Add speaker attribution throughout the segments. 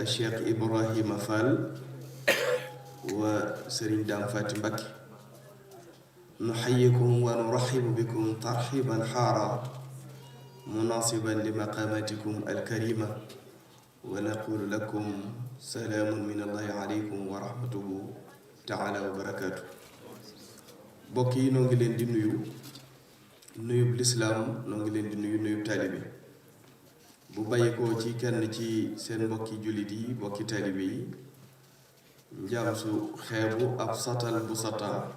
Speaker 1: Cheikh Ibrahima Fall wa Serigne Dame Faty Mbacké nuxayikum wa nuraxibu bikum tarxiban xaara munaasiban li maqaamatikum alkarima wa naqulu lakum salaamun min allahi aleykum wa rahmatuhu taala wa barakaatu. mbokk yi noo ngi leen di nuyu nuyub lislaam, noo ngi leen di nuyu nuyub taalibe bu bàyyikoo ci kenn ci seen mbokki jullit yi mbokki taalibe yi njaam su xeebu ab satal bu sata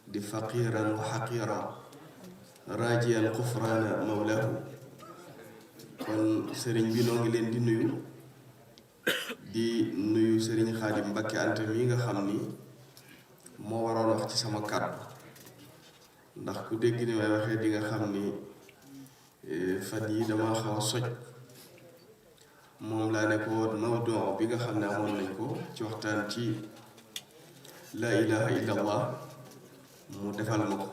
Speaker 1: di faqiran wa xaqiran raajiyan xufraana mawlaahu. kon sëriñ bi noo ngi leen di nuyu sëriñ Xaadim Mbakke Anta mi nga xam ni moo waroon wax ci sama kàddu, ndax ku dégg ni may waxee di nga xam ni fan yi dama xaw a soj. moom laa ne ko mawduu bi nga xam ne amoon nañ ko ci waxtaan ci laa ilaha illallah mu defal ma ko.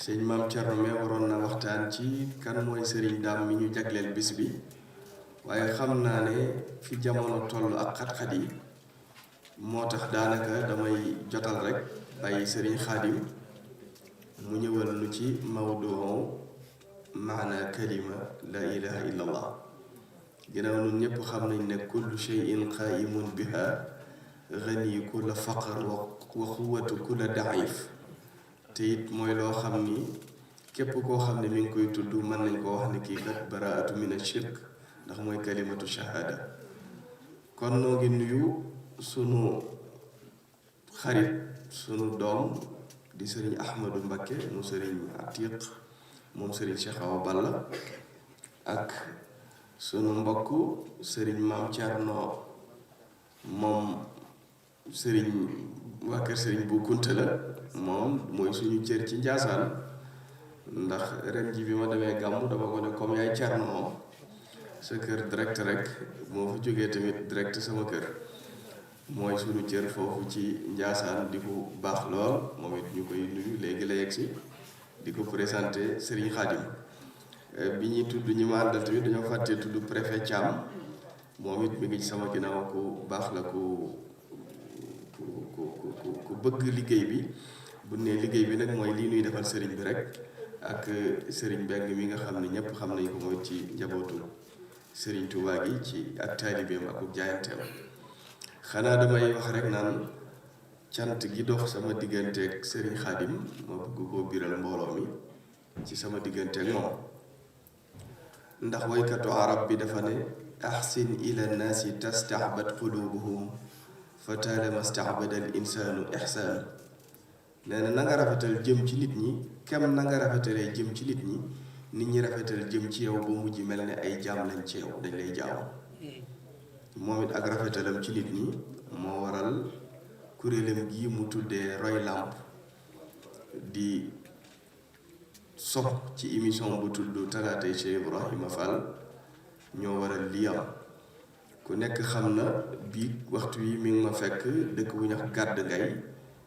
Speaker 1: sëñ Maam Cerno me waroon na waxtaan ci kan mooy sëriñ Daam mi ñu jagleel bis bi, waaye xam naa ne fi jamono toll ak xat-xat yi moo tax daanaka damay jotal rek bàyyi sëriñ Xaadim mu ñëwal nu ci mawduu maana kalima laa ilaha illallah. ginnaaw nun ñépp xam nañ ne kullu shay'in qaa'imun biha ghani kulla faqr wa quwwatu kulla daif. te it mooy loo xam ni képp koo xam ne mi ngi koy tudd mën nañ koo wax ne kii kat baraatu min ashirk, ndax mooy kalimatu shahaada. kon noo ngi nuyu sunu xarit sunu doom di sëriñ Ahmadu Mbakke mu sëriñ Atiq moom sëriñ Cheikh Awa Balla, ak sunu mbokk sëriñ Maam Cerno moom sëriñ waa kër sëriñ bu Kunta la. moom mooy suñu cër ci Njaasaan, ndax ren ji bi ma demee gàmmu dama ko ne comme yaay Cerno moom sa kër direct rek, moo fa jógee tamit direct sama kër. mooy suñu cër foofu ci Njaasaan di ko baax lool, moom it ñu koy nuyu léegi la yegsi di ko présenté sëriñ Xaadim. bi ñuy tudd ñi ma àndal tamit dañoo fàttee tudd préfet Thiam, moom it mi ngi ci sama ginnaaw ku baax la, ku bëgg liggéey bi. bu ne liggéey bi nag mooy lii nuy defal sëriñ bi rek, ak sëriñ Mbeng mi nga xam ne ñépp xam nañ ko mooy ci njabootu sëriñ Tuubaa gi ci ak taalibeem ak jaayanteem. xanaa damay wax rek naan cant gi dox sama digganteeg sëriñ Xaadim ma bëgg koo biral mbooloo mi ci sama digganteeg moom, ndax woykatu arab bi dafa ne ahsin ila nnaasi tastahbat qulubuhum fa taalama stahbada al insaanu ihsaan. nee na nga rafetal jëm ci nit ñi kem na nga rafetalee jëm ci nit ñi, nit ñi rafetal jëm ci yow ba mujj mel ne ay jaam lañ ci yow, dañ lay jaamu. moom it ak rafetalam ci nit ñi moo waral kuréelam gi mu tuddee Roy Lamp di sox ci émission bu tudd Talaatay Cheikh Ibrahima Fall. ñoo waral lii am. ku nekk xam na bii waxtu yi mi ngi ma fekk dëkk bu ñax gàdd ngay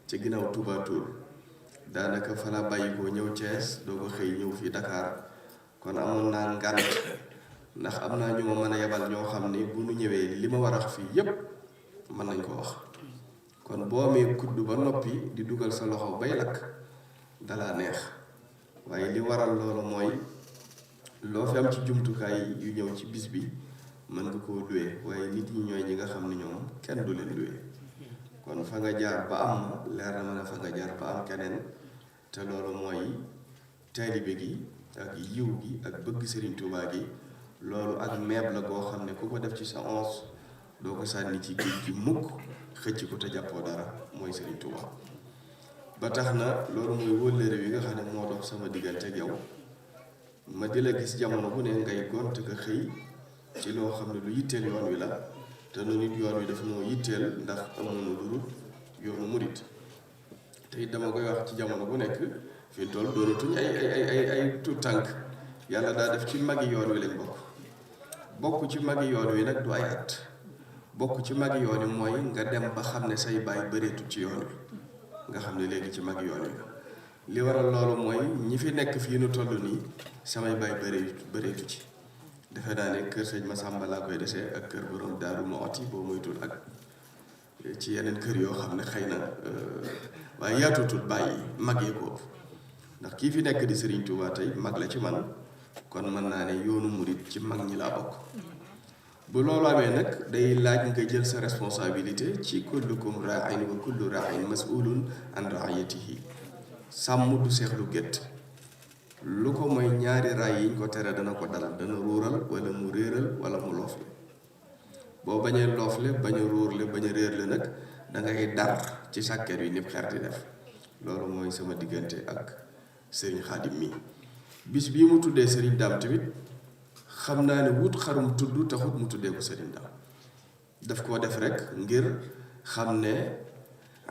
Speaker 1: ci ginnaaw Touba Toul, daanaka fa la bàyyi ko ñëw Thiès doo ko xëy ñëw fii Dakar. kon amoon naa ngànt, ndax am naa ñu ma mën a yebal ñoo xam ni bu nu ñëwee li ma war a wax fii yépp mën nañ ko wax. kon boo amee kudd ba noppi di dugal sa loxo bay lakk dalaa neex, waaye li waral loolu mooy loo fi am ci jumtukaay yu ñëw ci bis bi mën nga koo luwee, waaye nit ñi ñooy ñi nga xam ne ñoom kenn du leen luwee. kon fa nga jaar ba am leer na ma ne fa nga jaar ba am keneen, te loolu mooy taalibe gi ak yiw gi ak bëgg Sëriñ Tuubaa gi. loolu ak meeb la goo xam ne ku ko def ci sa ons doo ko sànni ci géej gi mukk xëcc ko te jàppoo dara, mooy Sëriñ Tuubaa. ba tax na loolu mooy wëllëre wi nga xam ne moo dox sama diggante ak yow. ma di la gis jamono bu ne ngay gont ko xëy ci loo xam ne lu yitteel yoon wi la, te nu nit yoon wi daf noo yitteel, ndax amoon lu dul yoonu murit. te it dama koy wax ci jamono bu nekk fi mu toll doonatuñ ay tuut tànk. yàlla daa def ci magi yoon wi lañ bokk ci magi yoon wi nag du ay at. bokk ci magi yoon wi mooy nga dem ba xam ne say baay bëreetu ci yoon wi, nga xam ne léegi ci magi yoon wi. li waral loolu mooy ñi fi nekk fii nu toll nii samay baay bëreetu ci, defe naa ne kër sëñ Masamba laa koy desee ak kër borom Daaru Muxti boo moytul ak ci yeneen kër yoo xam ne xëy na waaye yaatutul bàyyi mag yi ko ndax kii fi nekk di Serigne Touba tey mag la ci man kon mën naa ne yoonu murit ci mag ñi laa bokk. bu loolu amee nag day laaj nga jël sa responsabilité ci kullukum ra'in wa kullu ra'in mas'ulun an ra'iyatihi. sàmm du seexlu gétt lu ko mooy ñaari raay yiñ ko tere dana ko dal, dana ruural wala mu réeral wala mu loofle. boo bañee loofle bañ a ruurle bañ a réerle nag dangay dar ci sàkket wi nib xer di def. loolu mooy sama diggante ak Serigne Khadim mi. bis bii mu tuddee Serigne Dame tamit xam naa ne wut xarum tudd taxut mu tuddee ko Serigne Dame, daf koo def rek ngir xam ne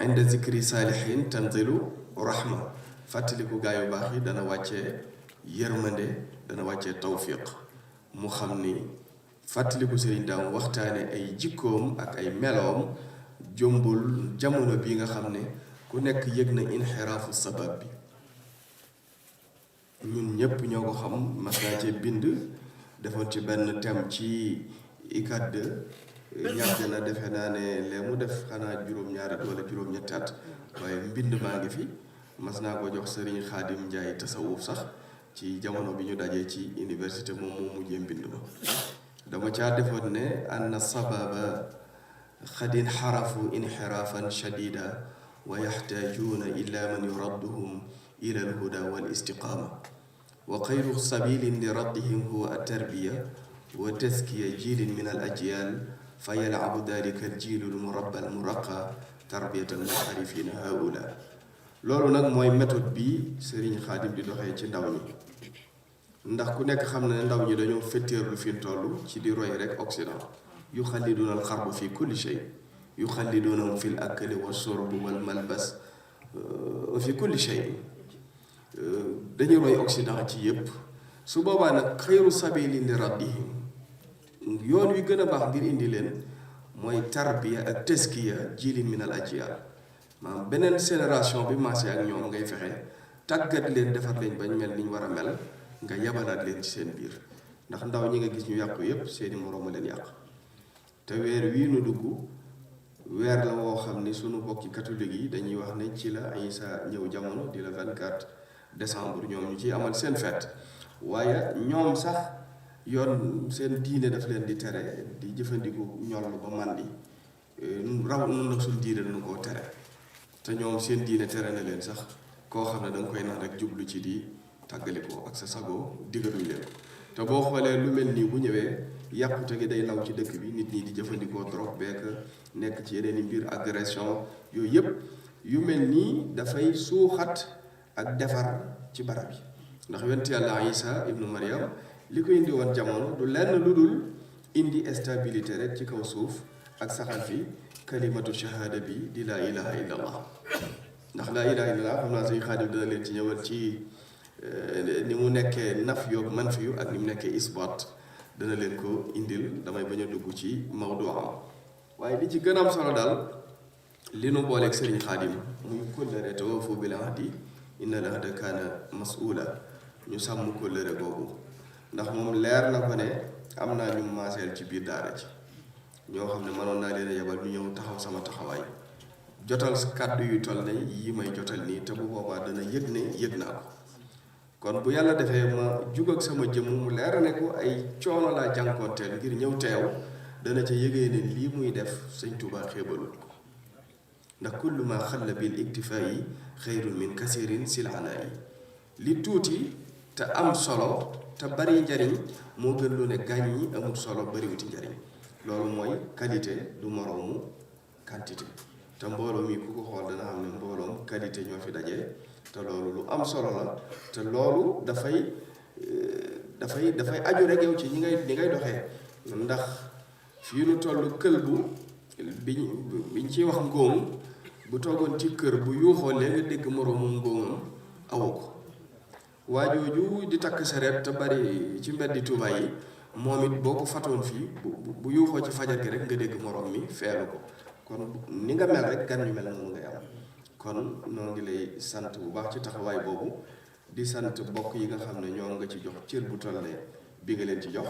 Speaker 1: inda zikri saalihin tanzilu rahma, fàttaliku gaa yu baax yi dana wàccee yërmande, dana wàccee tawfiq. mu xam ni fàttaliku Serigne Dame waxtaane ay jikkoom ak ay meloom jombul jamono bii nga xam ne ku nekk yëg na inxiraafu sabab bi. ñun ñëpp ñoo ko xam, mas naa ci bind defoon ci benn thème ci ICAD 2 yàgg na, defe naa ne lee mu def xanaa juróom-ñaari at wala juróom-ñetti at, waaye mbind maa ngi fi. mas naa ko jox Serigne Khadim Ndiaye tasawuf sax ci jamono bi ñu dajee ci université, moom moo mujjee mbind ma. dama caa defoon ne anna sababa xadin xarafu inxiraafan shadida wa yaxtaajuuna ila man yuradduhum ila alhuda wal istiqaama wa xayru sabilin li raddihim huwa altarbiya wa taskiya jiilin min al ajyaal fa yalcabu dalika aljiilu almurabba almuraqa tarbiyata almuxarifina haula. loolu nag mooy méthode bi Serigne Khadim di doxee ci ndaw ñi, ndax ku nekk xam na ne ndaw ñi dañoo fetteerlu fi mu toll ci di roy rek Occident. yuxalliduuna alxarba fi kulli shay, yuxalliduunahum fi l akli wa shurbi wal malbas fi kulli shay. dañuy roy Occident ci yépp. su boobaa nag xayru sabilin li raddihim, yoon wi gën a baax ngir indi leen mooy tarbiya ak taskiya jiilin min al ajyaal. maanaam beneen génération bi maase ak ñoom ngay fexe tàggat leen, defar leen bañ mel ni ñu war a mel, nga yabalaat leen ci seen biir. ndax ndaw ñi nga gis ñu yàqu yépp seeni moroom a leen yàq. te weer wii nu dugg weer la woo xam ni sunu bokki catholique yi dañuy wax ne ci la Isa ñëw jamono di la 24 décembre, ñoom ñu ciy amal seen fête. waaye ñoom sax yoon seen diine daf leen di tere di jëfandiku ñol ba màndi. raw nun nag suñ diine dañu koo tere, te ñoom seen diine tere na leen sax koo xam ne danga koy naan rek jublu ci di tàggalikoo ak sa sago diggaluñ leen ko. te boo xoolee lu mel nii bu ñëwee yàqute gi day law ci dëkk bi, nit ñi di jëfandikoo drogue beek nekk ci yeneen i mbir, agression, yooyu yëpp yu mel nii dafay suuxat ak defar ci barab yi. ndax yonent Yàlla Isa ibnu Maryam li ko indi woon jamono du lenn lu dul indi stabilité rek ci kaw suuf ak saxal fi kalimatu shahada bi di laa ilaha illa allah. ndax laa ilaha illa allah xam naa Sëñ Xaadim dana leen ci ñëwal ci ni mu nekkee naf yoog man fi yu ak ni mu nekkee isbaat, dana leen ko indil. damay bañ a dugg ci mawdu am, waaye li ci gën a am solo daal li nu booleeg Serigne Khadim muy kóllëre te wafuu bil ahdi inna al ahda kaana mas'uula. ñu sàmm kóllëre googu, ndax moom leer na ko ne am naa ñu maaseel ci biir daara ci ñoo xam ne mënoon naa leen a yebal ñu ñëw taxaw sama taxawaay jotal kàddu yu toll ne yi may jotal nii, te bu boobaa dana yëg ne yëg naa ko. kon bu yàlla defee ma jug ak sama jëmm mu leer ne ko ay coono laa jànkoonteel ngir ñëw teew, dana ca yëgee ne lii muy def Sëñ Tuubaa xeebalul ko. ndax kullu ma xalla bil iktifaa'i xayrun min kasirin sil anaa'i. li tuuti te am solo te bari njariñ moo gën lu ne gàññi amul solo bariwuti njariñ. loolu mooy qualité du moroomu quantité. te mbooloo mi ku ko xool dana xam ne mbooloom qualité ñoo fi dajee, te loolu lu am solo la. te loolu dafay aju rek yow ci ñi ngay doxee. ndax fii nu toll kël bu biñ ciy wax ngóom bu toogoon ci kër bu yuuxoo lee nga dégg moroomu ngóomam awu ko. waajooju di takk sareet te bari ci mbeddi Tuubaa yi, moom it boo ko fatoon fii bu yuuxoo ci fajar gi rek nga dégg moroom mi feelu ko. kon ni nga mel rek gan yu mel noonu ngay am. kon noo ngi lay sant bu baax ci taxawaay boobu, di sant bokk yi nga xam ne ñoo nga ci jox cër bu toll ne bi nga leen ci jox.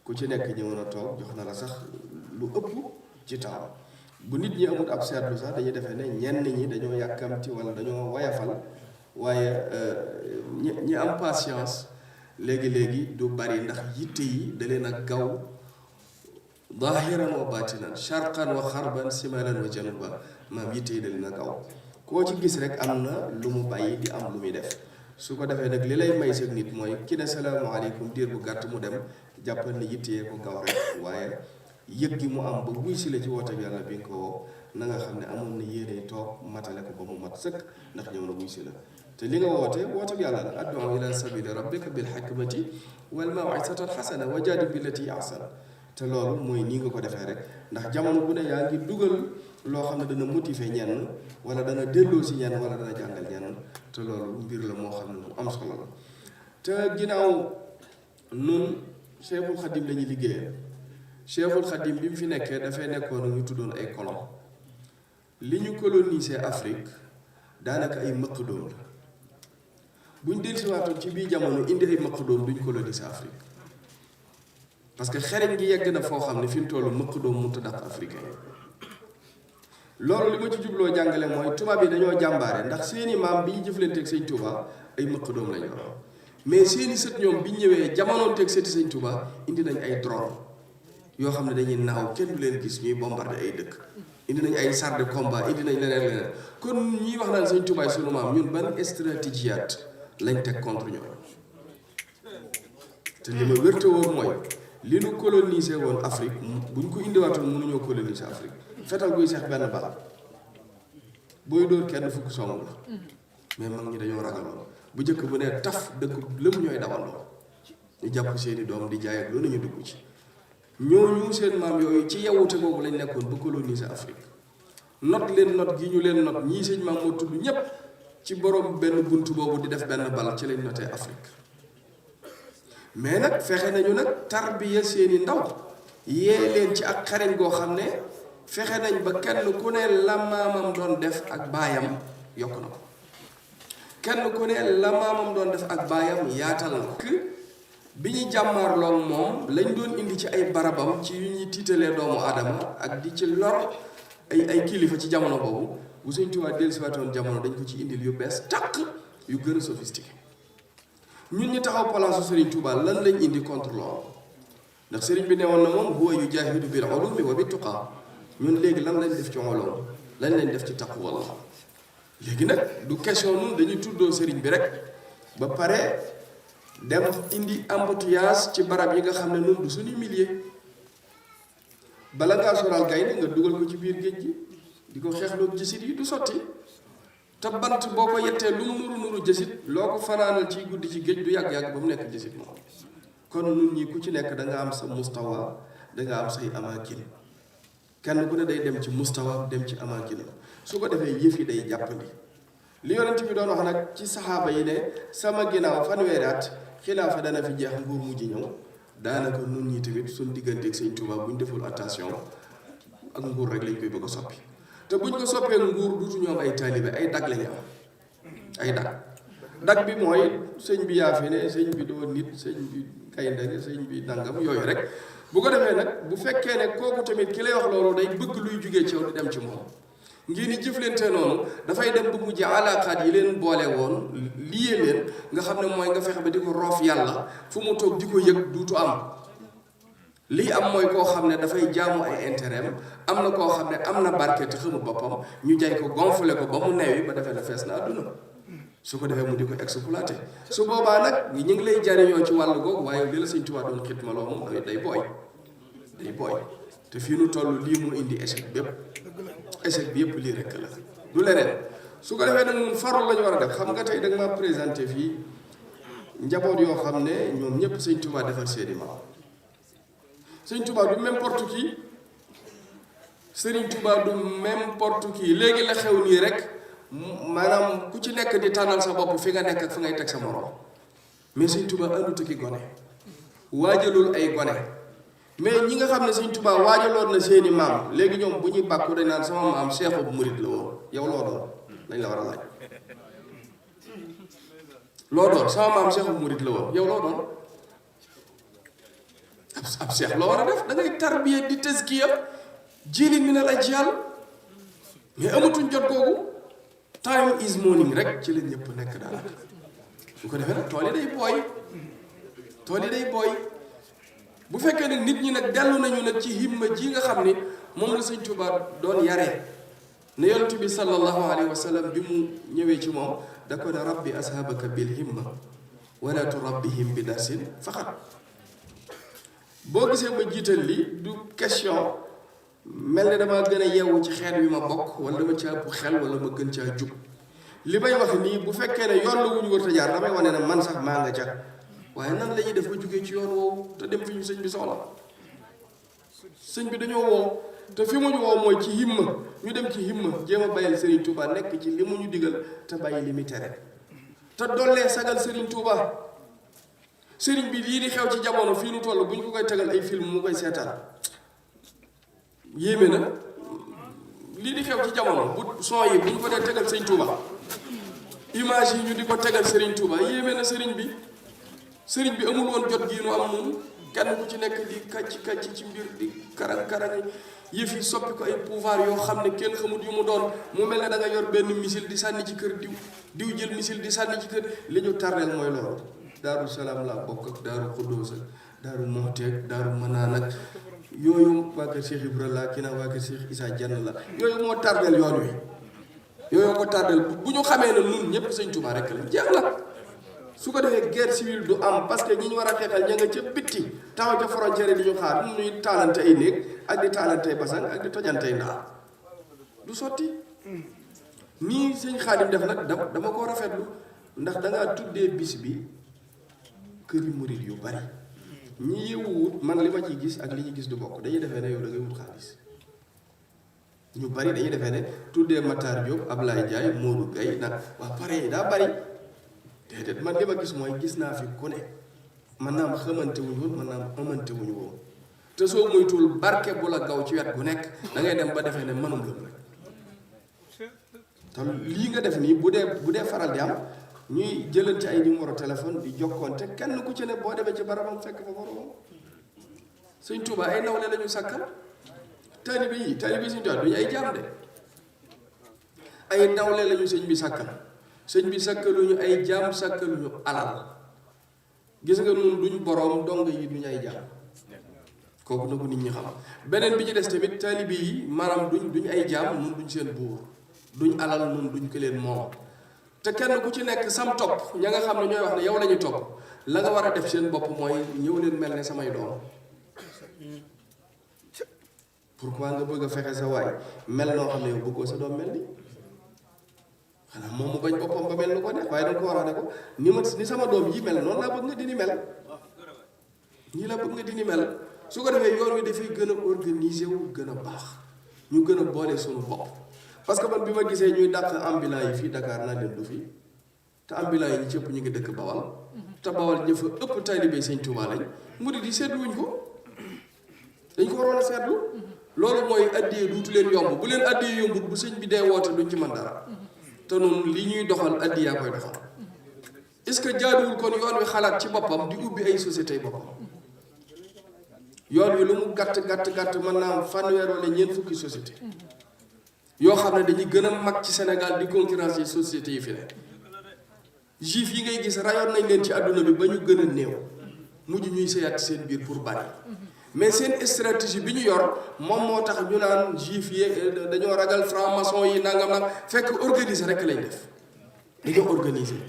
Speaker 1: ku ci nekk ñëw na toog jox na la sax lu ëpp ci temps bu nit ñi amul ab seetlu sax dañuy defee ne ñenn ñi dañoo yàkkamti wala dañoo wayafal waaye ñi am patience léegi-léegi du bari ndax yitte yi da leen a gaw zahiran wa batinan sharqan wa xarban simalan wa januba maam yitte yi da leen a gaw koo ci gis rek am na lu mu bàyyi di am lu muy def su ko defee nag li lay may sa nit mooy ki ne salaamaaleykum diir bu gàtt mu dem jàppal ne yittee ko gaw rek waaye yëg gi mu am ba wuy si la ci woote bi yàlla bi nga ko woo na nga xam ne amoon na yéene toog matale ko ba mu mat sëkk ndax ñëw na wuy si la te li nga woote bi yàlla la ad'u ila sabili rabbika bil hikmati wal maw'izati hasana wa jaadil billati ahsan te loolu mooy nii nga ko defee rek ndax jamono bu ne yaa ngi dugal loo xam ne dana motiver ñenn wala dana delloo si ñenn wala dana jàngal ñenn te loolu mbir la moo xam ne mu am solo la te ginnaaw nun Cheikhul Khadim la ñuy liggéeyal Cheikhul Khadim bi mu fi nekkee dafay nekkoon ñu tuddoon ay colon li ñu colonisé Afrique daanaka ay mëq doom la buñ dellusiwaatoon ci biir jamono indi ay mëq doom duñ colonisé Afrique parce que xereñ gi yegg na foo xam ne fi mu toll mëq doom mënut a dàq africain loolu li ma ci jubloo jàngale mooy tubaab yi dañoo jàmbaare ndax seeni maam bi ñu jëflanteeg sëñ Touba ay mëq doom lañu yor mais seeni sët ñoom bi ñu ñëwee jamonoonteeg sëti sëñ Touba indi nañ ay drone yoo xam ne dañuy naaw kenn du leen gis ñuy bombarder ay dëkk indi nañ ay chars de combat indi nañ leneen kon ñuy wax naan sëñ Touba sunu maam ñun ban stratégiat lañ teg contre ñoom te li ma wérte woon mooy li nu colonisé woon Afrique buñ ko indiwaatoon mënuñoo coloniser Afrique fetal guy seex benn bal booy dóor kenn fukk song la mais mag ñi dañoo ragaloon bu njëkk bu ne taf dëkk lëm ñooy dawandoo ñu jàpp seeni doom di jaay ak loolu ñu dugg ci ñooñu seen maam yooyu ci yewute boobu lañ nekkoon ba coloniser Afrique not leen not gi ñu leen not ñii sëñ maam moo tudd ñépp ci borom benn bunt boobu di def benn bal ci lañ notee Afrique mais nag fexe nañu nag tarbiya seeni ndaw yee leen ci ak xareñ goo xam ne fexe nañ ba kenn ku ne la maamam doon def ak baayam yokk na ko kenn ku ne la maamam doon def ak baayam yaatal na ko bi ñu jàmmaarloog moom lañ doon indi ci ay barabam ci yu ñuy tiitalee doomu aadama ak di ci lor ay kilifa ci jamono boobu bu Sëñ Tuubaa dellusiwaatoon jamono dañ ko ci indil yu bees tàq yu gën a sophistiqué ñun ñi taxaw palaasu Serigne Touba lan lañ indi contre loolu ndax Serigne bi ne woon na moom huwa yujaahidu bil ulumi wa bit tuqaa ñun léegi lan lañ def ci ulum lan lañ def ci taqwallah léegi nag du question nun dañuy tuddoo Serigne bi rek ba pare dem indi embouteillage ci barab yi nga xam ne nun du suñu milieu bala ngaa soral gaynde nga dugal ko ci biir géej gi di ko xeexloog jësit yi du sotti te bant boo ko yettee lu mu nuru jësit loo ko fanaanal ci guddi ci géej du yàgg-yàgg ba mu nekk jësit moom kon nun ñi ku ci nekk da nga am sa mustawa da nga am say amakin kenn ku ne day dem ci mustawa dem ci amakin su ko defee yëf yi day jàppandi li yonent bi doon wax nag ci saxaaba yi ne sama ginnaaw fanweeri at xilaafa dana fi jeex nguur mujj ñëw daanaka nun ñi tamit suñ digganteeg Sëñ Tuubaa buñ deful attention ak nguur rek lañ koy bëgg a soppi te buñ ko soppee nguur duutu ñoom ay taalibe ay dag lañu am ay dag bi mooy sëñ bi yaa fi ne sëñ bi doo nit sëñ bi kayndane sëñ bi nangam yooyu rek bu ko defee nag bu fekkee ne kooku tamit ki lay wax loolu day bëgg luy jugee ci yow di dem ci moom ngir ni jëflante noonu dafay dem ba mujj alaakaat yi leen boole woon liyee leen nga xam ne mooy nga fexe ba di ko roof yàlla fu mu toog di ko yëg duutu am lii am mooy koo xam ne dafay jaamu ay intérêt am na koo xam ne am na barke te xamul boppam ñu jay ko gonflé ko ba mu neewi ba defee na fees na àdduna su ko defee mu di ko exploité su boobaa nag ñu ngi lay jariñoo ci wàllu googu waaye li la Sëñ Tuubaa doon xitmaloo moom day booy te fii nu toll lii mu indi échec bi yëpp lii rekk la du leneen su ko defee nag ñun farul la ñu war a def xam nga tey da nga ma présenté fii njaboot yoo xam ne ñoom ñëpp Sëñ Tuubaa defar seeni maam Sëñ Tuubaa du n'importe qui Sëriñ Tuubaa du n'importe qui léegi la xew nii rek maanaam ku ci nekk di tànnal sa bopp fi nga nekk ak fi ngay teg sa morom mais Sëñ Tuubaa àndut ki gone waajalul ay gone mais ñi nga xam ne Sëñ Tuubaa waajaloon na seeni maam léegi ñoom bu ñuy bàkku dañ naan sama maam seexu bu murit la woon yow loo doon dañ la war a laaj loo doon sama maam seexu bu murit la woon yow loo doon ab seex la war a def da ngay tarbiya di tazkiya jili min al ajyal mais amatuñ jot googu time is morning rek ci la ñëpp nekk daanaka bu ko defee nag tool yi day booy bu fekkee nag nit ñi nag dellu nañu nag ci himma ji nga xam ni moom la Sëñ Tuubaa doon yaree ne yonent bi sallallahu alayhi wa sallam bi mu ñëwee ci moom da ko ne rabbi ashabaka bil himma wala turabbihim bi darsin faqat boo gisee ma jiital li du question mel ne dama gën a yeewu ci xeet wi ma bokk wala dama caa ëpp xel wala ma gën caa jub li may wax nii bu fekkee ne yoon la wuñu war a jaar damay wane ne man sax maa nga ca waaye nan la ñuy def ba jógee ci yoon woowu te dem fi ñu sëñ bi soxla sëñ bi dañoo woo te fi mu ñu woo mooy ci himma ñu dem ci himma jéem a bàyyil Serigne Touba nekk ci li mu ñu digal te bàyyi li muy tere te dollee sagal Serigne Touba Serigne bi lii di xew ci jamono fii nu toll bu ñu ko koy tegal ay film mu koy seetaan yéeme na lii di xew ci jamono bu son yi bu ñu ko dee tegal Serigne Touba image yi ñu di ko tegal Serigne Touba yéeme na Serigne bi amul woon jot gii nu am noonu kenn ku ci nekk di kàcc ci mbir di karang yëf yi soppi ko ay pouvoir yoo xam ne kenn xamut yu mu doon mu mel ne da nga yor benn missile di sànni ci kër diw jël missile di sànni ci kër li ñu tardeel mooy loolu Daaru Salaam laa bokk ak Daaru Xuddoos ak Daaru Moxti ak Daaru Manaan ak yooyu waa kër Cheikh Ibra la kii naa waa kër Cheikh Issa Dieng la yooyu moo tardeel yoon wi yooyu ko tardeel bu ñu xamee ne nun ñëpp Sëñ Tuubaa rek la jeex na su ko defee guerre civile du am parce que ñi ñu war a xeexal ña nga ca bitti taxaw ca frontière di ñu xaar nu ñuy taalante ay néeg ak di taalante ay basang ak di tojante ay ndaar du sotti nii sëñ Xaadim def nag dama ko rafetlu ndax dangaa tuddee bis bi këri murid yu bari ñi yewuwut man li ma ciy gis ak li ñu gis du bokk dañuy defee ne yow da ngay wut xaalis ñu bari dañuy defee ne tuddee Matar Diop Ablaye Ndiaye Modou Gueye nag waa pare yi daa bari déedéet man li ma gis mooy gis naa fi ku ne man naa am xamante wuñu woon man naa am amante wuñu woon te soo moytuwul barke bu la gaw ci wet gu nekk da ngay dem ba defee ne mënum lëm rek te lii nga def nii bu dee faral di am ñuy jëlante ay numéro téléphone di jokkoonte kenn ku ci ne boo demee ci barabam fekk fa boromam Sëñ Tuubaa ay nawle la ñu sàkkal taalibe yi Sëñ Tuubaa duñu ay jaam de ay nawle la ñu sëñ bi sàkkal sëñ bi sàkkaluñu ay jaam sàkkaluñu alal gis nga nun duñ boroom dong yi duñu ay jaam kooku na ko nit ñi xam beneen bi ci des tamit taalibe yi maanaam duñ ay jaam nun duñ seen buur duñ alal nun duñ ko leen moom te kenn ku ci nekk sam topp ña nga xam ne ñooy wax ne yow la ñu topp la nga war a def seen bopp mooy ñëw leen mel ne samay doom pourquoi nga bëgg a fexe sa waay mel noo xam ne yow bëggoo sa doom mel ni xanaa moom mu bañ boppam ba mel ni ko def waaye danga ko war a ne ko ni sama doom yi mel noonu laa bëgg nga dini mel ñii la bëgg nga dini mel su ko defee yoon wi dafay gën a organiser wu gën a baax ñu gën a boole suñu bopp parce que man bi ma gisee ñuy dàq ambulant yi fii Dakar naa leen du fii te ambulant yi ñi ci ëpp ñu ngi dëkk Bawal te Bawal ña fa ëpp taalibe Sëñ Tuubaa lañ murid yi seetluwuñ ko dañ ko waroon a seetlu loolu mooy addiyee duutu leen yomb bu leen addiyee yombut bu sëñ bi dee woote duñ ci mën dara te noonu li ñuy doxal addiyaa koy doxal est-ce que jaaduwul kon yoon wi xalaat ci boppam di ubbi ay sociétés boppam yoon wi lu mu gàtt mën naa am fanweer wala ñeent fukki société yoo xam ne dañuy gën a mag ci Sénégal di concurrence yi sociétés yi fi ne juif yi ngay gis rayoon nañ leen ci àdduna bi ba ñu gën a néew mujj ñuy sëyaat seen biir pour bari mais seen stratégie bi ñu yor moom moo tax ñu naan juif yi dañoo ragal franc-maçon yi nangam nag fekk organiser rek lañ def dañoo organiser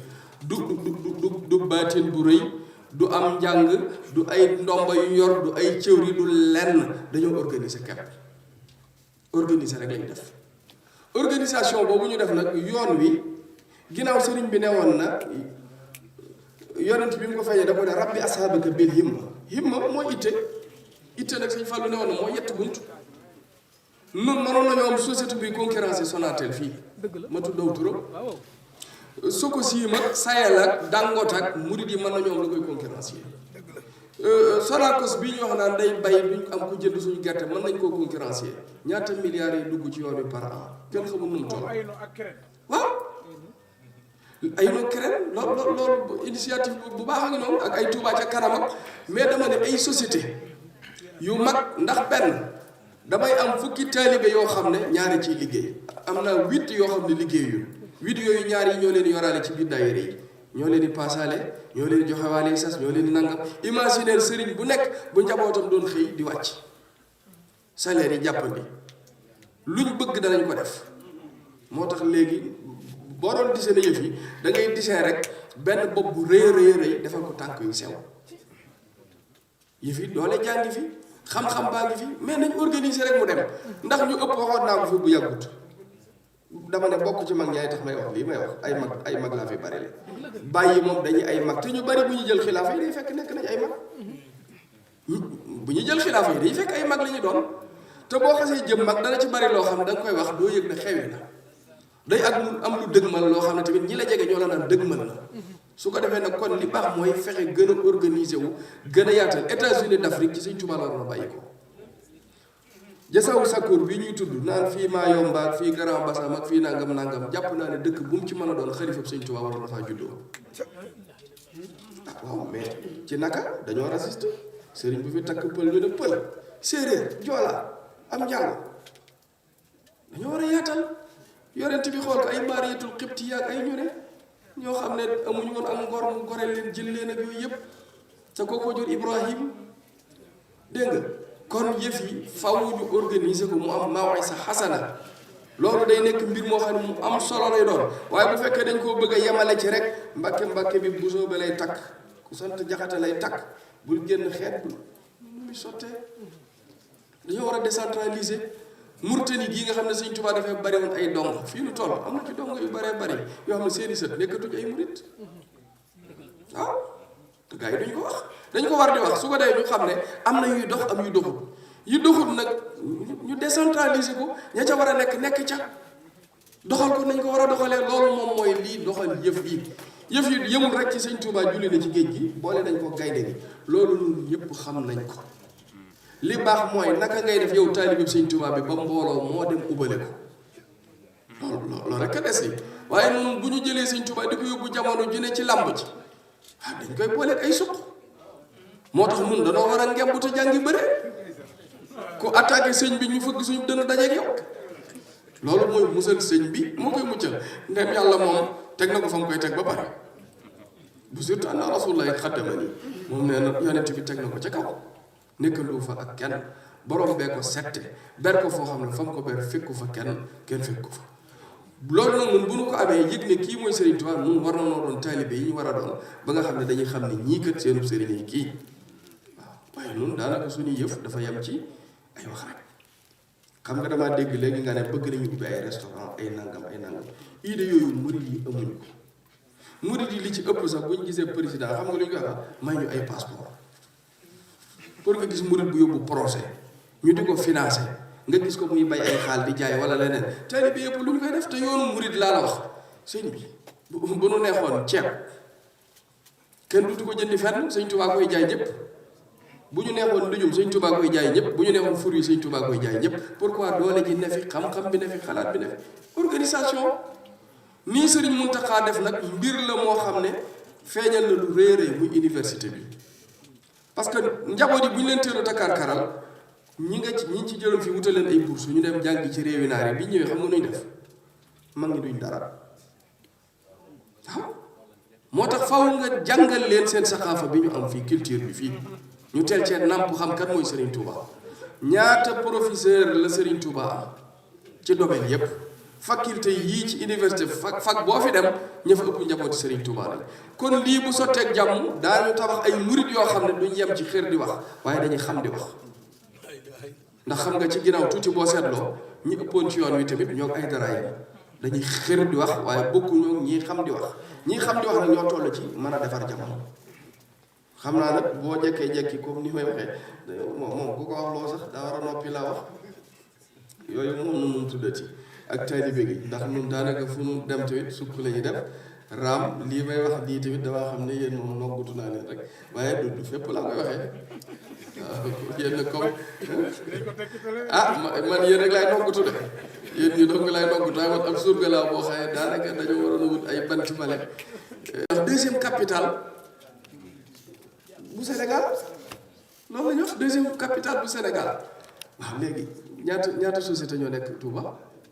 Speaker 1: du baatin bu rëy du am njàng du ay ndomba yu yor du ay cëwri du lenn dañoo organiser kepp organiser rek lañ def organisation boobu ñu def nag yoon wi ginnaaw sëriñ bi newoon na yonent bi mu ko feeñee da ko ne rabbi ashaabaka bil himma mooy itte nag Sëñ Fallu newoon na mooy yett bunt nun mënoon nañoo am société bi concurrence Sonatel fii ma tuddaw turam Sococim ak Sayel ak Dangote ak murid yi mën nañoo am la koy concurrence Sonacos bii ñu wax naan day bay duñ am ku jënd suñu gerte mën nañ koo concurrencer ñaata milliards yi dugg ci yoon wi par an kenn xamul nu mu toll waaw ay no crème loolu initiative bu baax a ngi noonu ak ay Touba ca kanam ak mais dama ne ay société yu mag ndax benn damay am fukki taalibe yoo xam ne ñaari ciy liggéey am na 8 yoo xam ne liggéeyu 8 yooyu ñaar yi ñoo leen yoraale ci biir daayira yi ñoo leen di paasaale ñoo leen di joxewaale sas ñoo leen di nangam imaginer sëriñ bu nekk bu njabootam doon xëy di wàcc salaire yi jàppandi luñ bëgg danañ ko def moo tax léegi boo doon disee yëf yi da ngay disee rek benn bopp bu rëy defal ko tànk yu sew yëf yi doole jàngi fi xam-xam baa ngi fi mais nañ organiser rek mu dem ndax ñu ëpp waxoon naa ko fi bu yàggut dama ne bokk ci mag ñaay tax may wax lii may wax ay mag laa fi bari la bàyyi moom dañuy ay mag te ñu bari bu ñu jël xilaafa yi day fekk nekk nañ ay mag bu ñu jël xilaafa yi day fekk ay mag la ñu doon te boo xasee jëm mag dana ci bari loo xam ne da nga koy wax doo yëg ne xewi na day ak am lu dëgmal loo xam ne tamit ñi la jege ñoo la naan dëgmal na su ko defee nag kon li baax mooy fexe gën a organiser wu gën a yaatal États-Unis d'Afrique ci Sëñ Tuubaa la waroon a bàyyi ko Jasawu Sakkoor bi ñuy tudd naan fii Mayomba ak fii Grand Bassam ak fii nangam jàpp naa ne dëkk bu mu ci mën a doon xalifa Sëñ Tuubaa waroon na faa juddoo waaw mais ci naka dañoo raciste sëriñ bu fi takk pël ñu ne pël séeréer joola am njàng dañoo war a yaatal yorent bi xool ko ay maariyatul xibti ak ay ñu ne ñoo xam ne amuñu woon am ngor mu goreel leen jël leen ak yooyu yëpp te kooko jur Ibrahim dégg nga kon yëf yi faw ñu organiser ko mu am mawisa xasana loolu day nekk mbir moo xam ne mu am solo lay doon waaye bu fekkee dañ koo bëgg a yemale ci rek mbàkke bi bu soobee lay takk ku sant jaxate lay takk bul génn xeet bu muy sottee dañoo war a décentraliser Murtani gii nga xam ne Sëñ Tuubaa dafay bari woon ay dong fii nu toll am na ci dong yu baree bari yoo xam ne seeni sët nekkatuñ ay murit waaw te gars yi duñ ko wax dañ ko war di wax su ko dee ñu xam ne am na yuy dox am yu doxut yu doxut nag ñu décentraliser ko ña ca war a nekk ca doxal ko nañ ko war a doxalee loolu moom mooy lii doxal yëf yi yëmul rek ci Sëñ Tuubaa julli na ci géej gi boole nañ ko gaynde gi loolu ñun ñëpp xam nañ ko li baax mooy naka ngay def yow taalibe Sëñ Tuubaa bi ba mbooloo moo dem ubale ko loolu rek a des yi waaye noonu bu ñu jëlee Sëñ Tuubaa di ko yóbbu jamono ju ne ci làmb ji dañ koy booleeg ay suq moo tax nun danoo war a ngemb te jàngi bëre ku attaqué sëñ bi ñu fëgg suñu dënn dajeeg yow loolu mooy musal sëñ bi moo koy muccal ndem yàlla moom teg na ko fa mu koy teg ba pare bu surtout anna rasulullahi xaddamani moom nee na yonent bi teg na ko ca kaw nekkandoo fa ak kenn borom bee ko sette ber ko foo xam ne fa mu ko ber fekku fa kenn fekku fa loolu nag ñun bu ñu ko amee yëg ne kii mooy Serigne Touba ñun war na noo doon taalibe yi ñu war a doon ba nga xam ne dañuy xam ne ñii kat seenu Serigne yi kii waaw waaye ñun daanaka suñuy yëf dafa yem ci ay wax rek xam nga damaa dégg léegi nga ne bëgg nañu ubbi ay restaurant ay nangam idée yooyu murid yi amuñu ko murid yi li ci ëpp sax bu ñu gisee président xam nga lu ñu koy wax may ñu ay passeport pour nga gis murid bu yóbbu projet ñu di ko financé nga gis ko muy bay ay xaal di jaay wala leneen taalibe yëpp lu ñu koy def te yoonu murid laa la wax sëñ bi bu nu neexoon ceeb kenn dutu ko jëndi fenn Sëñ Tuubaa koy jaay ñëpp bu ñu neexoon ndujum Sëñ Tuubaa koy jaay ñëpp bu ñu neexoon fur yi Sëñ Tuubaa koy jaay ñëpp pourquoi doole ji ne fi xam-xam bi ne fi xalaat bi ne fi organisation nii Sëriñ Muntaxa def nag mbir la moo xam ne feeñal na lu rëy rëy muy université bi parce que njaboot yi bu ñu leen teel a takkaar-karal ñi ci jëloon fi wutal leen ay bourse ñu dem jàngi ci réewi naar yi bi ñëwee xam nga nuñ def mag ñi duñ dara waaw moo tax faw nga jàngal leen seen saxaafa bi ñu am fii culture bi fii ñu teel cee nàmp xam kat mooy Serigne Touba ñaata professeur la Serigne Touba am ci domaine yépp faculté yii ci université fac boo fi dem ña fa ëpp njabooti Serigne Touba la kon lii bu sotteeg jàmm daañu tabax ay murit yoo xam ne duñ yem ci xër di wax waaye dañuy xam di wax ndax xam nga ci ginnaaw tuuti boo seetloo ñi ëppoon ci yoon wi tamit ñoo ay dara yi dañuy xër di wax waaye bokkuñoo ñii xam di wax ñii xam di wax nag ñoo toll ci mën a defar jamono xam naa nag boo jekkee-jekki comme ni may waxee moom ku ko wax loo sax daa war a noppi laa wax yooyu moom nu mun tuddati ak taalibe gi ndax ñun daanaka fu nu dem tamit sukk la ñuy def raam lii may wax lii tamit damaa xam ne yéen moom noggutu naa leen rek waaye du fépp laa koy waxee waaw yéen comme man yéen rek laay noggutu de yéen ñi dong laay noggutu waaye man ab surga laa boo xaye daanaka dañoo waroon a wut ay banti bale ndax deuxième capitale bu Sénégal loolu la ñu wax deuxième capitale bu Sénégal waaw léegi ñaata société ñoo nekk Touba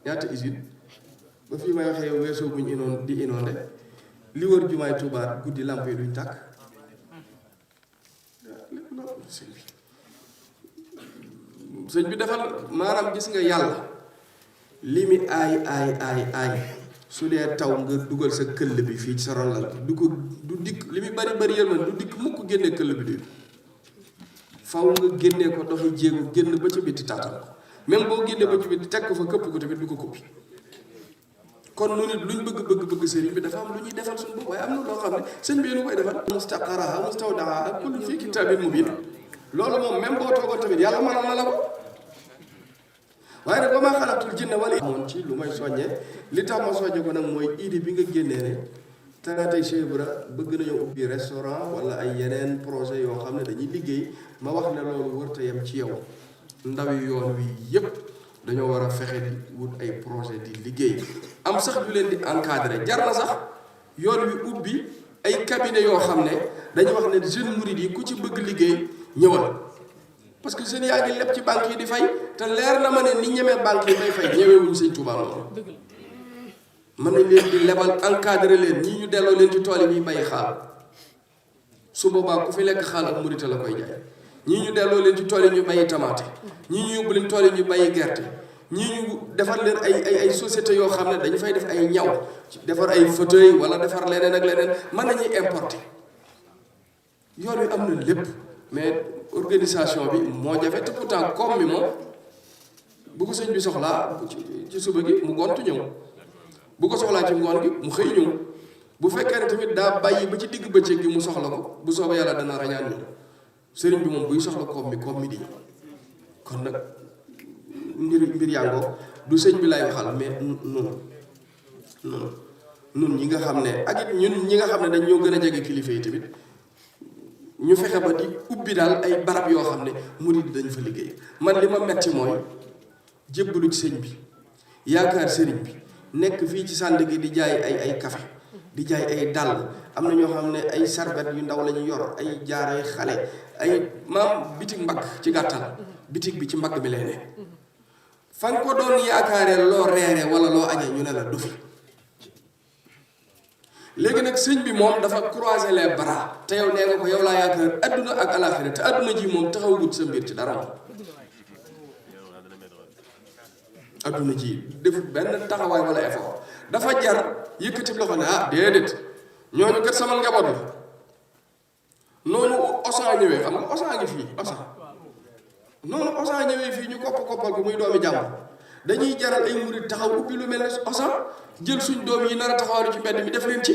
Speaker 1: ñaata usine ba fii may waxee weesoo buñ di inondé li wër jumaay Touba guddi lamp yi duñ tàkk sëñ bi defal maanaam gis nga yàlla li mi aay su dee taw nga dugal sa këll bi fii ci sa ronlal bi du dikk li muy bari yërmande du dikk mukk génnee këll bi du faw nga génnee ko doxi jéego génn ba ca bitti taatal ko même boo génnee ba ci bitti teg ko fa këpp ko tamit du ko koppi kon nu nit luñ bëgg sëriñ bi dafa am lu ñuy defal suñu bopp waaye am na loo xam ne sëñ bi nu koy defal mustaqaraha mustawdaha ak kullu fii kitaabin mubin loolu moom même boo toogoon tamit yàlla mënal na la ko waaye nag ba maa xalaatul jinne wala amoon ci lu may soññee li tax ma soññee ko nag mooy idée bi nga génnee ne tey Cheikh Ibra bëgg nañoo ubbi restaurant wala ay yeneen projet yoo xam ne dañuy liggéey ma wax ne loolu wërta yem ci yow ndawi yoon wi yépp dañoo war a fexe di wut ay projet di liggéey am sax ñu leen di encadrer jar na sax yoon wi ubbi ay cabinet yoo xam ne dañuy wax ne jeune murid yi ku ci bëgg liggéey ñëwal parce que jeunes yaa ngi leb ci banque yi di fay te leer na ma ne ni ñemee banque yi may fay ñëwewuñu Sëñ Tuubaa noonu mën nañ leen di lebal encadrer leen ñii ñu delloo leen ci tool yi ñuy bàyyi xaal su boobaa ku fi lekk xaal ak murite la koy jaay ñii ñu delloo leen ci tool yi ñu bàyyi tamaate ñii ñu yóbbu leen tool yi ñu bàyyi gerte ñii ñu defar leen ay société yoo xam ne dañu fay def ay ñaw defar ay fauteuil wala defar leneen ak leneen mën nañuy importer yoon wi am na lépp mais organisation bi moo jafe te pourtant comme mi moom bu ko sëñ bi soxlaa ci suba gi mu gontu ñëw bu ko soxlaa ci ngoon gi mu xëy ñëw bu fekkee ne tamit daa bàyyi ba ci digg bëccëg gi mu soxla ko bu soobee yàlla dana rañaan ñëw sëriñ bi moom buy soxla koom mi di kon nag mbir yàngoo du sëñ bi lay waxal mais nun ñi nga xam ne ak it ñun ñi nga xam ne dañ ñoo gën a jege kilifa yi tamit ñu fexe ba di ubbi daal ay barab yoo xam ne murid dañ fa liggéey man li ma metti mooy jébbalu ci sëñ bi yaakaar sëriñ bi nekk fii ci sànd gi di jaay ay café di jaay ay dàll am na ñoo xam ne ay sarbet yu ndaw la ñu yor ay jaaree xale ay maam bitig mbagg ci gàttal bitig bi ci mbagg bi lay ne fa nga ko doon yaakaaree loo reere wala loo añee ñu ne la du fi léegi nag sëñ bi moom dafa croiser les bras te yow nee nga ko yow laa yaakaar adduna ak alaxira te adduna ji moom taxawut sa mbir ci dara moom adduna ji defut benn taxawaay wala effort dafa jar yëkkati loxo ne déedéet ñooñu kat sama njaboot la noonu Osan ñëwee xam nga Osan ngi fii Osan noonu Osan ñëwee fii ñu koppal ko muy doomi jàmm dañuy jaral ay murid taxaw ubbi lu mel ne Osan jël suñ doom yi nar a taxawaaru ci mbedd mi def leen ci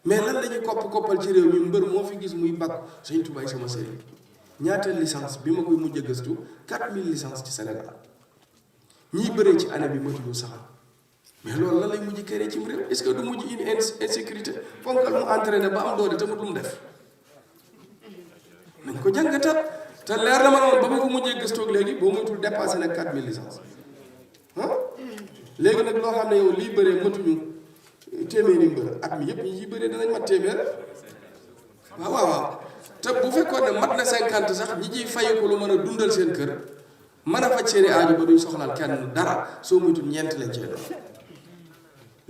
Speaker 1: mais lan la ñuy koppal ci réew mi mbër moo fi gis muy bàkk Sëñ Tuubaa sama sëriñ ñaata licence bi ma koy mujj a gëstu 4000 licence ci Sénégal ñiy bëree ci année bi matuñu sax mais loolu lan lay mujj kéré ci réew est-ce que du mujj une insécurité fonkal mu entraîné ba am doole te mu lu mu def nañ ko jàngatal te leer na ma noonu ba ma ko mujjee gëstoog léegi boo moytul dépassé nag 4000 licence léegi nag loo xam ne yow lii bëree matuñu téeméeri mbër at mi yëpp ñi ciy bëree danañ mat téeméer waaw te bu fekkoon ne mat na 50 sax ñi ciy fayeku lu mën a dundal seen kër mën a faj seeni aaju ba duñ soxlaal kenn dara soo moytul ñeent lañ cee doon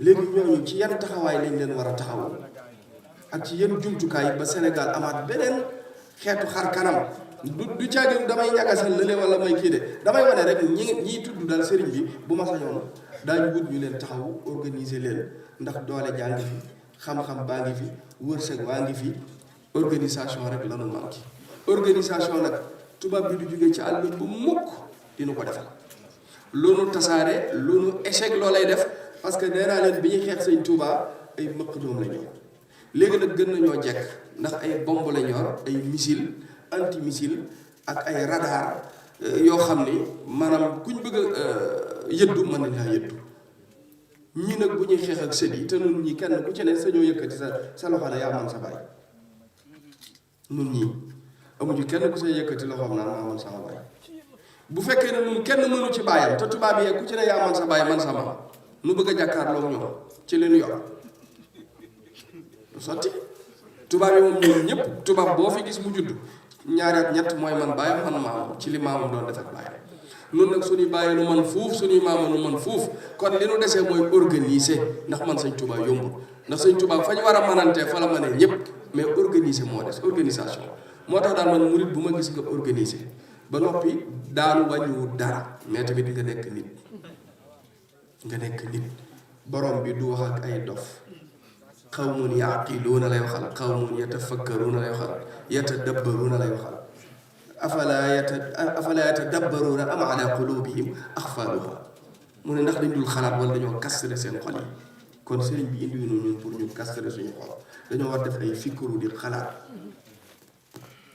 Speaker 1: léegi ñooñu ci yan taxawaay lañ leen war a taxaw ak ci yan jumtukaay ba Sénégal amaat beneen xeetu xar kanam du caagin damay ñagasal lële wala may kii de damay wane rek ñiy tudd daal sëriñ bi bu ma sañoon daañu wut ñu leen taxaw organiser leen ndax doole jaa ngi fi xam-xam baa ngi fi wërsëg waa ngi fi organisation rek lanu manqué organisation nag tubaab bi du jógee ci àll bu mukk dina ko defal loolu tasaare loolu échec loo lay def parce que nee naa leen bi ñuy xeex Sëñ Tuubaa ay mëq doom la ñu léegi nag gën nañoo jekk ndax ay bomb la ñor ay missile anti missile ak ay radar yoo xam ni maanaam kuñ bëgg a yëddu mën nañ laa yëddu ñii nag bu ñuy xeex ak sët yi te nun ñi kenn ku ci ne sañoo yëkkati sa loxo ne yaa man sa baay nun ñii amuñu kenn ku sa yëkkati loxoom naan maa man sama baay bu fekkee ne nun kenn mënu ci baayam te tubaab yi ku ci ne yaa man sa baay man sa maam nu bëgg a jàkkaarloo ñoom ci leen yor du sotti tubaab yi moom ñoom ñëpp tubaab boo fi gis mu judd ñaari at ñett mooy man bàyyi man maamam ci li maamam doon def ak bàyyi nun nag suñuy bàyyi nu man fuuf suñuy maama nu man fuuf kon li nu desee mooy organiser ndax man sëñ Touba yombul ndax sëñ Touba fañ war a manantee fa la mënee ñëpp mais organiser moo des organisation moo tax daal man murit bu ma gis nga organiser ba noppi daanu wàññiwul dara mais tamit nga nekk nit borom bi du wax ak ay dof qawmun yaqiluuna lay waxal qawmun yatafakkaruuna lay waxal yatadabbaruuna lay waxal afala yatadabbaruuna am ala qulubihim axfaaluha mu ne ndax dañ dul xalaat wala dañoo kastre seen xol yi kon sëriñ bi indi ñun pour ñu kastre suñu xol dañoo war def ay fikru di xalaat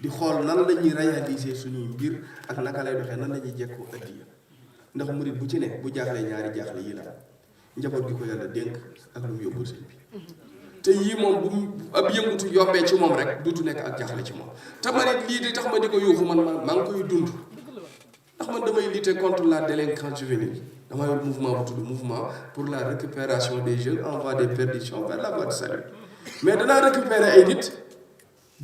Speaker 1: di xool nan la ñuy réaliser suñuy mbir ak naka lay doxee nan la ñuy jekkoo addiya ndax murit bu ci ne bu jaaxlee ñaari jaaxle yi la njaboot gi ko yàlla dénk ak lu mu yóbbul sëñ bi te yii moom bu ab yëngutu yombee ci moom rek duutu nekk ak jaaxle ci moom te man it lii di tax ma di ko yuuxu man maa ngi koy dund ndax man damay lutter contre la délinquance juvénile damay yor mouvement bu tudd mouvement pour la récupération des jeunes en voie de perdition vers la voie de salut mais danaa récupérer ay nit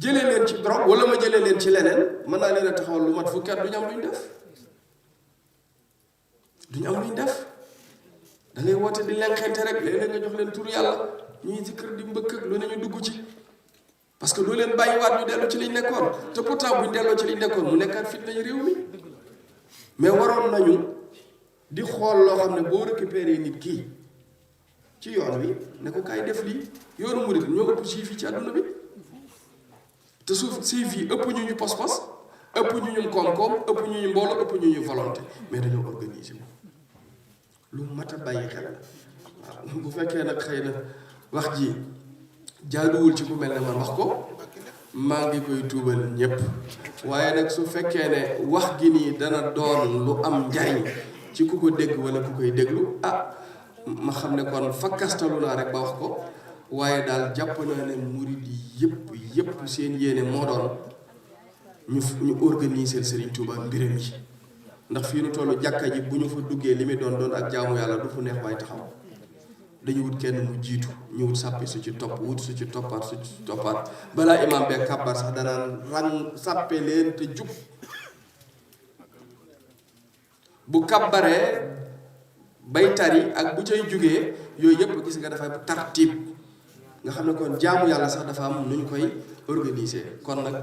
Speaker 1: jëlee leen ci drogue wala ma jëlee leen ci leneen mën naa leen a taxawal lu mat fukki at duñu am luñ def da ngay woote di leen xente rek léeg-léeg nga jox leen tur yàlla ñuy ci kër di mbëkk ak lu ne ñu dugg ci parce que loo leen bàyyiwaat ñu dellu ci liñ nekkoon te pourtant buñ delloo ci liñ nekkoon mu nekkaat fitna yi réew mi mais waroon nañu di xool loo xam ne boo récupéré nit kii ci yoon wi ne ko kaay def lii yoonu murid ñoo ëpp siif yi ci àdduna bi te suuf siif yi ëpp ñu pos-pos ëpp ñu koom-koom ëpp ñu mbooloo ëpp ñu volonté mais dañoo organiser lu mat a bàyyi xel la waaw bu fekkee nag xëy na wax ji jaaduwul ci ku mel ne man wax ko maa ngi koy tuubal ñëpp waaye nag su fekkee ne wax gi nii dana doon lu am njariñ ci ku ko dégg wala ku koy déglu ma xam ne kon fakkastalu naa rek ba wax ko waaye daal jàpp naa ne murid yi yëpp seen yéene moo doon ñu organiser Serigne Touba mbiram yi ndax fii nu tollu jàkka ji bu ñu fa duggee li muy doon ak jaamu yàlla du fu neex waaye taxaw dañu wut kenn mu jiitu ñu wut sàppi su ci topp wut su ci toppaat balaa imaam bee kàbbar sax danaan rang sàppe leen te jub bu kàbbaree bay tari ak bu cay jugee yooyu yëpp gis nga dafay tartiib nga xam ne kon jaamu yàlla sax dafa am nu ñu koy organiser kon nag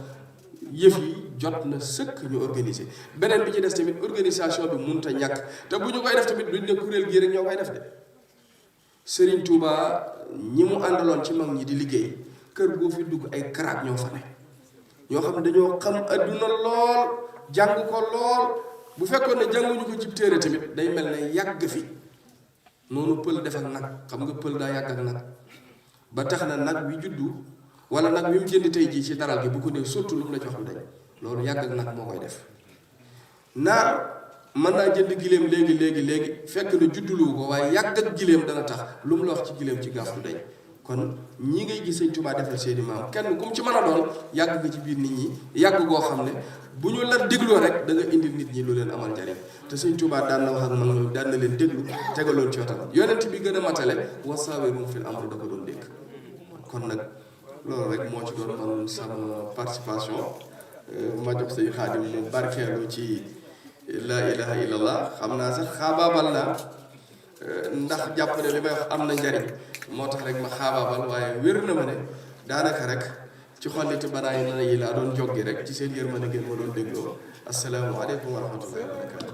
Speaker 1: yëf yi jot na sëkk ñu organiser beneen bi ci des tamit organisation bi mënut a ñàkk te bu ñu koy def tamit duñ ne kuréel gii rek ñoo koy def de Serigne Touba ñi mu àndaloon ci mag ñi di liggéey kër boo fi dugg ay karaat ñoo fa ne ñoo xam ne dañoo xam adduna lool jàng ko lool bu fekkoon ne jànguñu ko ci téere tamit day mel ne yàgg fi noonu pël def ak nag xam nga pël daa yàgg ak nag ba tax na nag wi juddu wala nag wi mu jënd tey jii ci daral gi bu ko dee surtout lu mu la jox lu dañ loolu yàgg ak nag moo koy def naar mën naa jënd giléem léegi fekk na judduluwu ko waaye yàgg ak giléem dana tax lu mu la wax ci giléem ci gaaf du dañ kon ñi ngay gis Sëñ Tuubaa defal seeni maam kenn ku mu ci mën a doon yàgg nga ci biir nit ñi yàgg goo xam ne bu ñu la dégloo rek da nga indil nit ñi lu leen amal njariñ te Sëñ Tuubaa daan na wax ak mag ñoom daan na leen déglu tegaloon ci wetam yonent bi gën a matale wasaawirum fil amri da ko doon dégg kon nag loolu rek moo ci doon man sama participation ma jox say Xaadim mu barkeelu ci laa ilaha illallah xam naa sax xaabaabal naa ndax jàpp ne li may wax am na njariñ moo tax rek ma xaabaabal waaye wér na ma ne daanaka rek ci xolliti banaay na yi laa doon joggi rek ci seen yërmande ngeen ma doon dégloo assalaamu aleykum wa rahmatullahi wa barakatu